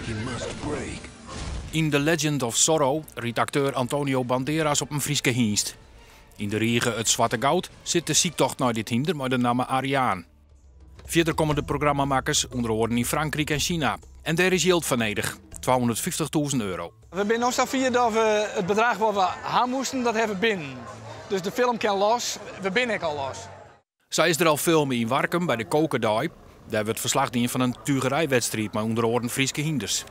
He must break. Yn The Legend of Zorro rydt akteur Antonio Banderas op in Fryske hynst. Yn de rige It Swarte Goud sit de syktocht nei dit hynder mei de namme Ariaan. Fierder komme de programmamakkers ûnder oaren yn Frankryk en Sina. En dêr is jild foar nedich, 250.000 euro. We binne no safier dat we it bedrach wat we ha moasten, dat hawwe we binnen. Dus de film kin los, we binne ek al los. Sa is der al filme yn Warkum by de Kokerdei. Dêr wurdt ferslach dien fan in tugerijwedstriid mei ûnder oaren Fryske hynders.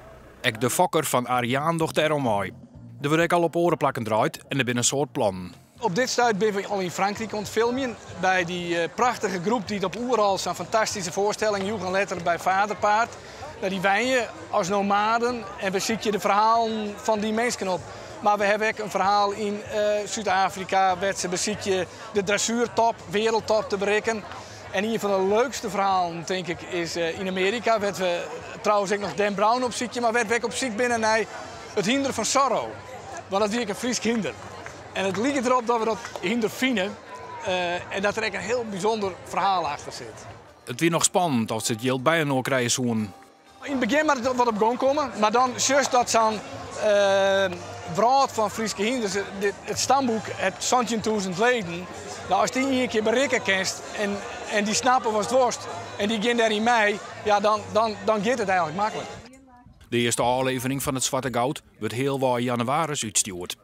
Ek de fokker fan Ariaan docht dêr oan mei. Der wurdt ek al op oare plakken draaid en der binne in soad plannen. Op dit stuit binne we al yn Frankryk oan it filmjen by dy eh, prachtige groep dy't op Oerol sa'n fantastyske foarstelling joech en letter by Faderpaard. Nou, dy wenje as nomaden en we sykje de ferhalen fan dy minsken op. Mar we hawwe ek in ferhaal yn eh, Súd-Afrika wêr't se besykje de dressuertop, wereldtop te berikken. En ien fan de leukste ferhalen, tink ik, is eh, yn Amearika, wêr't we trouwens ek noch Dan Brown op sykje, mar wêr't we ek op syk binne nei it hynder fan Zorro. Want dat wie ek in Frysk hynder. En it liket derop dat we dat hynder fine eh, en dat der ek in hiel bysûnder ferhaal achter sit. It wie noch spannend oft se it jild byinoar krije soenen. Yn it begjin moat it wat op gong komme, mar dan sjochst dat sa'n uh, wrâld fan Fryske hynders, it stamboek hat 17.000 leden. Nou, ast dy ien kear berikke kinst en, en dy snappe watst wolst en dy gean dêryn mei, ja, dan, dan, dan giet it eigentlik maklik. De earste ôflevering fan It Swarte Goud wurdt healwei jannewaris útstjoerd.